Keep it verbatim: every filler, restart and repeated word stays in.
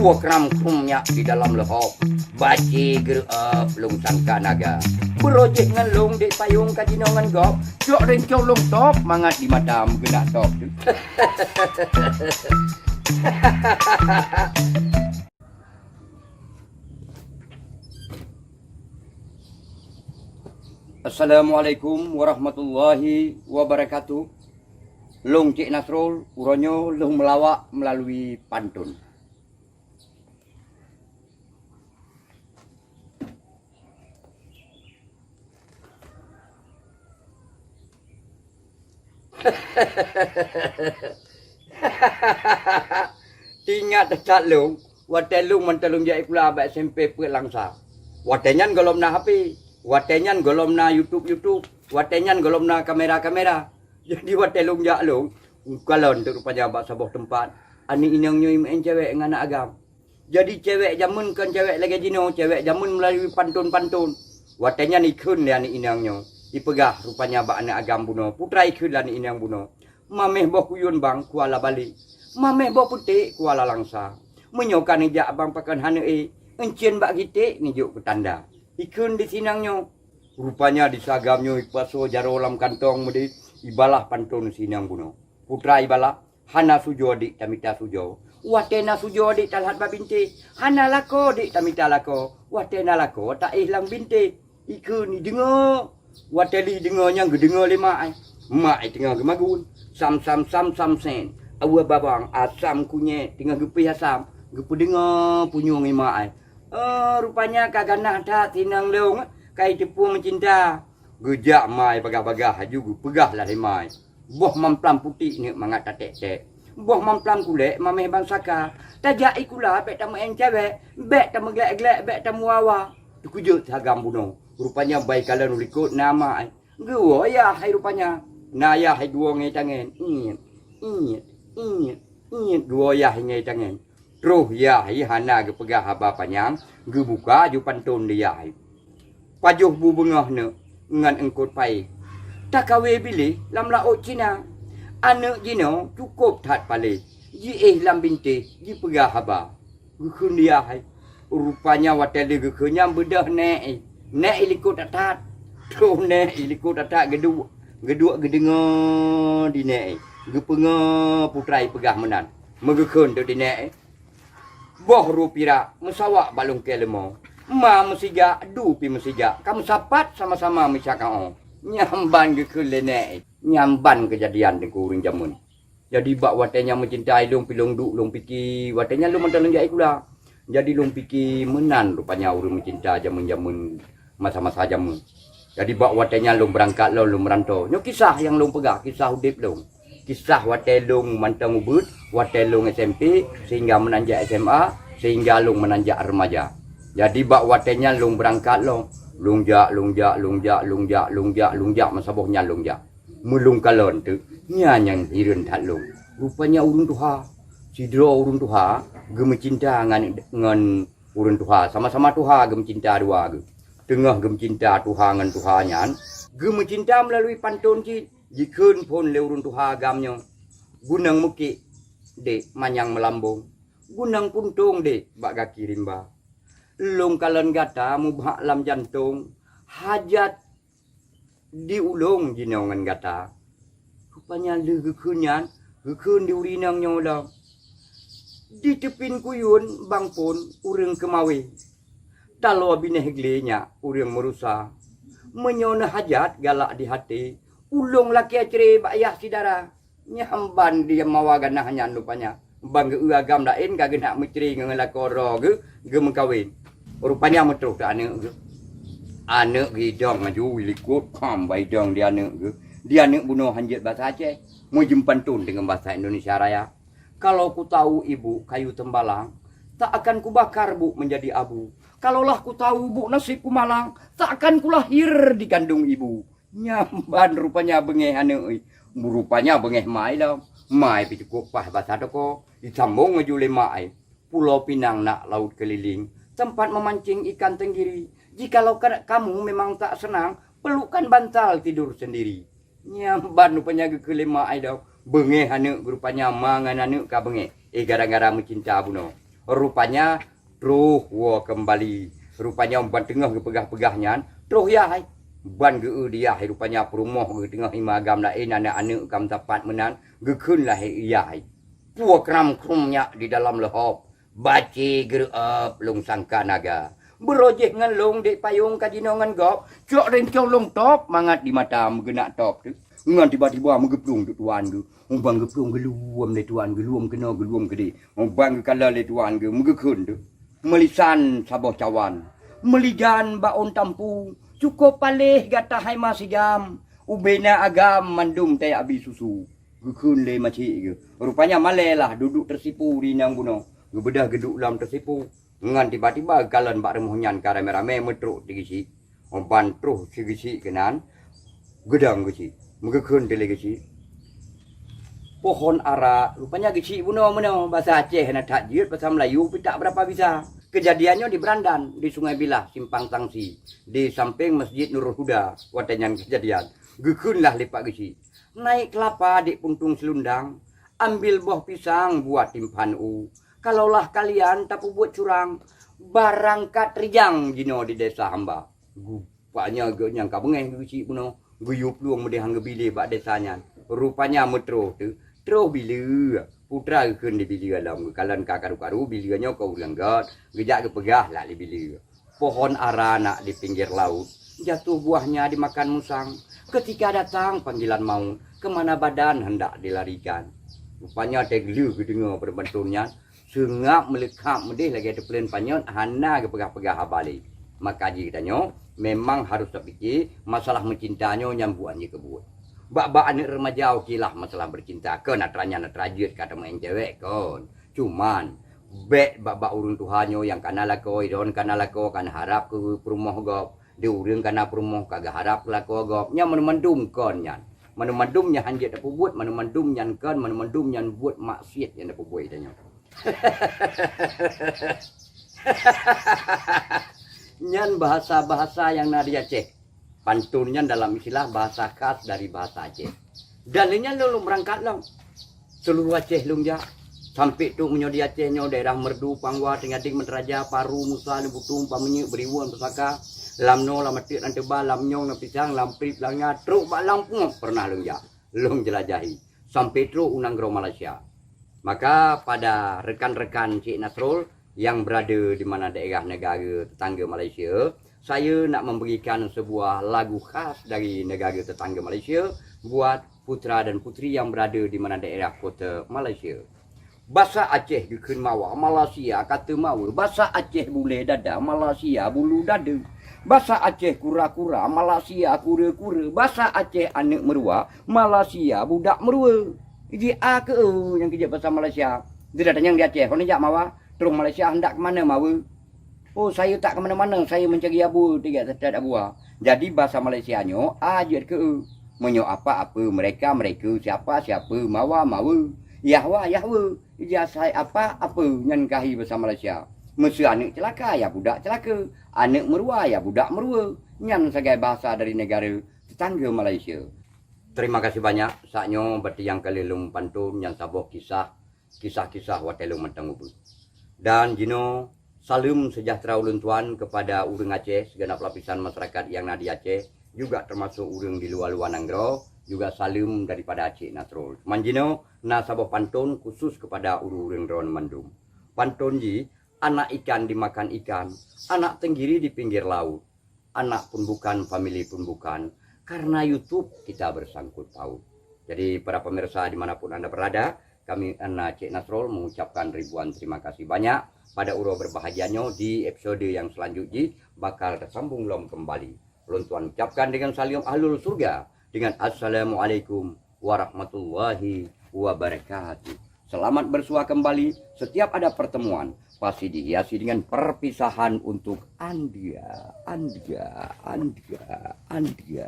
Wah kram krum nyak di dalam leuhob, baci geureuep lông sangka naga. Beurojéh ngon lông dek payông ka jinoe ngon gob, cok rincong lông top mangat di mata meugeunak top. Assalamualaikum warahmatullahi wabarakatuh. Lông Cik Nasrul, uroe nyoe lông meulawak meulalu pantôn. Teuingat that lông, watée lông mantong lông jak sikula bak S M P Peuet Langsa. Watée nyan gohlom na H P, watée nyan gohlom na YouTube-YouTube, watée nyan gohlom na kamera-kamera. Jadi watée lông jak lông, kalon teuk rupanya bak saboh teumpat, aneuk inong nyoe meu'en cewek ngon aneuk agam. Jadi cewek jameun kon cewek lagée jinoe, cewek jameun meulalu pantôn-pantôn. Watée nyan ikheun lé aneuk inong nyoe, ipeugah rupanya bak aneuk agam bunoe, putra ikheun lé aneuk inong bunoe. Mameh boh kuyun bang kuala balik, mameh boh puték kuala langsa. Meunyoe ka neujak bang pakon hana ék, euncien bak giték neujok keu tanda. Ikheun di sinang nyoe. Rupanya di sagam nyoe ipasoe jaroe lam kantong meudeh, ibalah pantôn sinang bunoe. Putra ibalah, hana sujoe dik tamita sujoe. Watée na sujoe dik talhat bak bintéh, hana lakoe dik tamita lakoe. Watée na lakoe taéh lam bintéh. Ikheun ideungoe. Watée lheuh deungoe nyan geudeungoe lé mak ai. Mak ai teungoh geumagun. Sam, sam, sam, sam, sen. Awa babang, asam kunyét, teungoh geupéh asam. Geupeudeungoe punyueng i mak ai. Oh, rupanya ka ganah that sinang lông, ka iteupeue meucinta. Geujak mai bagah-bagah laju geupeugah lagée mai. Boh mamplam putik neuk mangat tatek-tek. Boh mamplam kulek mameh ban saka. Tajak ikula bék tameu'en cewek, bék tameuglek-glek, bék tamuawa. Teukeujot sagam bunoe. Rupanya bai kalon u likot na mak ai. Geuwoe yah hai rupanya. Na yah hai duo ngai tangen. Iet, iet, iet, iet duo yah ngai tangen. Troh yah hai hana geupeugah haba panyang, geubuka aju pantôn di yah hai. Pajoh bu beungoh neuk ngon eungkot paéh. Takawe biléh lam laôt Cina. Aneuk jinoe cukôp that paléh, jiéh lam bintéh jipeugah haba. Geukheun di yah hai. Rupanya watée lheuh geukheun nyan beudôh nèk i. Nèk i likot that-that. Troh nèk i likot that-that geuduek, geuduek geudeungoe di nèk i. Geupeungoe putra i peugah meunan. Meugeukheun teuk di nèk i. Boh ru pirak meusawak bak lungkée leumo. Ma meusigak, du pi meusigak, ka meusapat sama-sama meucakaô. Nyan ban geukheun lé nèk i. Nyan ban keujadian teungku ureuëng jameun. Jadi bak watée nyan meucinta ilông pi lông duek lông pike, watée nyan lông mantong lông jak sikula. Jadi lông pike meunan rupanya ureuëng meucinta jameun-jameun masa-masa jameun. Jadi bak watée nyan lông beurangkat lom lông meuranto. Nyoe kisah nyang lông peugah, kisah udeb lông. Kisah watée lông mantong ubeuet, watée lông S M P, sehingga meunan jak S M A, sehingga lông meunan jak remaja. Jadi bak watée nyan lông beurangkat lom, lông jak, lông jak, lông jak, lông jak, lông jak, lông jak, masa boh nyan lông jak. Meulông kalon teuk, nyan nyang hireuen that lông. Rupanya ureuëng tuha, sidroe ureuëng tuha geumeucinta ngon, ngon ureuëng tuha, sama-sama tuha geumeucinta dua geuh. Teungoh geumeucinta tuha ngon tuha nyan, geumeucinta meulalu pantôn cit, jikheun phon lé ureuëng tuha agam nyoe. Gunong Meukiek dek manyang meulambong, gunong Puntông dek bak gaki rimba. Lông kalon gata mubak lam jantông, hajat di ulông jinoe ngon gata. Rupanya lheueh geukheun nyan, geukheun di ureuëng inong nyoe lom. Di teupin kuyun bang phon ureuëng keumawé. Taloe binéh glé nyak ureuëng meurusa. Meunyoe neuhajat galak di haté, ulông lakée cre bak yah syedara. Nyan ban di mawa ganah nyan rupanya. Ban geu-eu agam laén ka geunak meucre ngon lakoe droe geuh, geumeukawen. Rupanya meutroh keu aneuk geuh. Aneuk geuh idong laju likot, pham bak idong di aneuk geuh. Di aneuk bunoe hanjeuet basa Aceh, meujeumpantôn deungon basa Indonesia Raya. Kalau ku tahu ibu kayu tembalang, tak akan ku bakar bu menjadi abu. Kalaulah ku tahu bu nasib ku malang, tak akan ku lahir dikandung ibu. Nyan ban rupanya beungéh aneuk, eh. Rupanya beungéh mai lom. Mai pih cukôp paih basa toko, disambong laju lé mak ai. Pulo Pinang nak laôt keulileng, tempat memancing ikan tenggiri. Jikalau ka-, kamu memang tak senang, pelukkan bantal tidur sendiri. Nyan ban rupanya geukheun lé mak ai lom. Beungéh aneuk rupanya ma ngon aneuk ka beungéh. Eh, gara-gara meucinta bunoe. Rupanya troh woe keumbali. Rupanya ban teungoh geupeugah-peugah nyan, troh yah hai. Ban geu-eu di yah hai, rupanya peurumoh geuh teungoh ime agam laén, aneuk-aneuk agam sapat meunan, geukheun lah yah hai. Pue kram-krum nyak di dalam leuhob, bacé geureu'ob lôn sangka naga. Beurojéh ngon lôn dék payong ka jinoe ngon gob, cok rincong lôn top mangat di mata meugeunak top teuh. Ngon tiba-tiba meugeuplueng teuk tuan geuh. Ubang geuplueng geuluem lé tuan, geuluem keunoe, geuluem keudéh. Ubang geukalon lé tuan geuh, meugeukheun teuh. Meulisan saboh cawan, meulijan bak ôn tampu, cukôp paléh gata hai ma sigam, ubena agam mandum tajak bi susu. Geukheun lé macik geuh. Rupanya malée lah duduek teusipu di inong bunoe. Geubeudôh geuduek lom teusipu. Ngon tiba-tiba geukalon bak rumoh nyan ka ramé-ramé meutrok teuh geuchik. Ban troh si geuchik keunan, geudong geuchik. Meugeukheun teuh lé geuchik. Pohon ara, rupanya geuchik bunoe meunoe, basa Aceh na that jeuet, basa Melayu pih tak berapa bisa. Kejadian nyoe di Berandan, di Sungai Bilah, Simpang Tangsi, di samping Masjid Nurul Huda, watée nyan kejadian. Geukheun lah lé pak geuchik. Naik kelapa di puntung selundang, ambil boh pisang buat timphan u. Kalaulah kalian tapeubuet curang, barangkat rijang jinoe di desa hamba. Rupanya geuh nyang ka beungéh geuchik bunoe, geuyue plueng meudeh han geubiléh bak desa nyan. Rupanya meutroh teuh, troh bileue. Putra geukheun di bileue lom, geukalon ka karu-karu, bileue nyoe keu ureuëng göt, geujak geupeugah lah lé bileue. Pohon ara nak di pinggir laut, jatuh buahnya dimakan musang. Ketika datang panggilan maut, kemana badan hendak dilarikan. Rupanya teuh lheueh geudeungoe peureubanton nyan, seungab meuleukhab meudeh lagée teupeulén panyöt hana geupeugah-peugah haba lé. Maka jih geutanyoe memang harôh tapike masalah meucinta nyoe nyang buet jih keubuet. Bak-bak aneuëk remaja okelah masalah beucinta, kon atra nyan atra jeuet ka tameuén cewek kon. Cuman, bék bak-bak ureuëng tuha nyoe nyang kana lakoe, droen kana lakoe, kana harab keu peurumoh gob, di ureuëng kana peurumoh ka geuharab keu lakoe gob. Nyan mandum-mandum kon nyan. Mandum-mandum nyan han jeuet tapeubuet, mandum-mandum nyan kon, mandum-mandum nyan buet maksiet nyang tapeubuet geutanyoe. Nyan bahasa-bahasa nyang na di Aceh. Pantun nyan dalam istilah bahasa khas dari bahasa Aceh. Dan lé nyan lôn, lôn beurangkat lom. Seuluruh Aceh lôn jak. Sampoe trok meunyoe di Aceh nyoe daerah Meureudu, Pangwa, Teungadeng, Meuteunaja, Paru, Musa, Leubutung, Pameunyeuk, Beuriwon, Peusaka, Lamno, Lamateuk, Lanteuba, Lamnyong, Lapisang, Lamprib, Langa, trok bak Lampôh pernah lôn jak. Lôn jelajahi. Sampoe trok u nanggroe Malaysia. Maka pada rekan-rekan Cik Nasrul yang berada di mana daerah negara tetangga Malaysia, saya nak memberikan sebuah lagu khas dari negara tetangga Malaysia buat putra dan putri yang berada di mana daerah kota Malaysia. Basa Aceh geukheun mawa, Malaysia kata mawa. Basa Aceh bulée dada, Malaysia bulu dada. Basa Aceh kura-kura, Malaysia kura-kura. Basa Aceh aneuëk meuruwa, Malaysia budak meuruwa. Ji a keu e nyang keujeuet basa Malaysia. Tidak tanyong di Aceh, kon jak mawa, troh Malaysia hendak ke mana mawa? Oh, saya tak ke mana-mana, saya mencari abu, tiga tetet abu. Jadi basa Malaysia nyoe a jeuet keu e. Meunyoe apa, apa, mereka, mereka, siapa, siapa, mawa, mawa, yahwa, yahwa. Ija sai apa, apa, nyan kahi basa Malaysia. Meuseu aneuëk ceulaka, ya budak ceulaka. Aneuëk meuruwa, ya budak meuruwa. Nyan sagai bahasa dari negara tetangga Malaysia. Terima kasih banyak. Saat nyoe bati nyang ka lheueh lôn pantun nyang saboh kisah, kisah-kisah watée lôn mantong ubeut. Dan jinoe, saleuem seujahteura ulôn tuan keupada ureuëng Aceh, sigeunap lapisan masyarakat nyang na di Aceh, juga teumasok ureuëng di luwa-luwa nanggroe, juga saleuem daripada Cik Nasrul. Cuman jinoe na saboh pantun khusus keupada ureuëng-ureuëng droen mandum. Pantun jih, anak ikan dimakan ikan, anak tenggiri di pinggir laut. Anak pun bukan, famili pun bukan, karena YouTube kita bersangkut paut. Jadi, para pemirsa di mana pun anda berada, kami, Ana Cik Nasrul, mengucapkan ribuan terima kasih banyak. Pada uroe berbahagia nyoe, di episode yang selanjut jih bakal tersambung lom kembali. Ulôn tuan ucapkan dengan saleuem ahlul surga, dengan Assalamualaikum warahmatullahi wabarakatuh. Selamat bersua kembali. Setiap ada pertemuan, pasti dihiasi dengan perpisahan untuk anda, anda, anda, anda.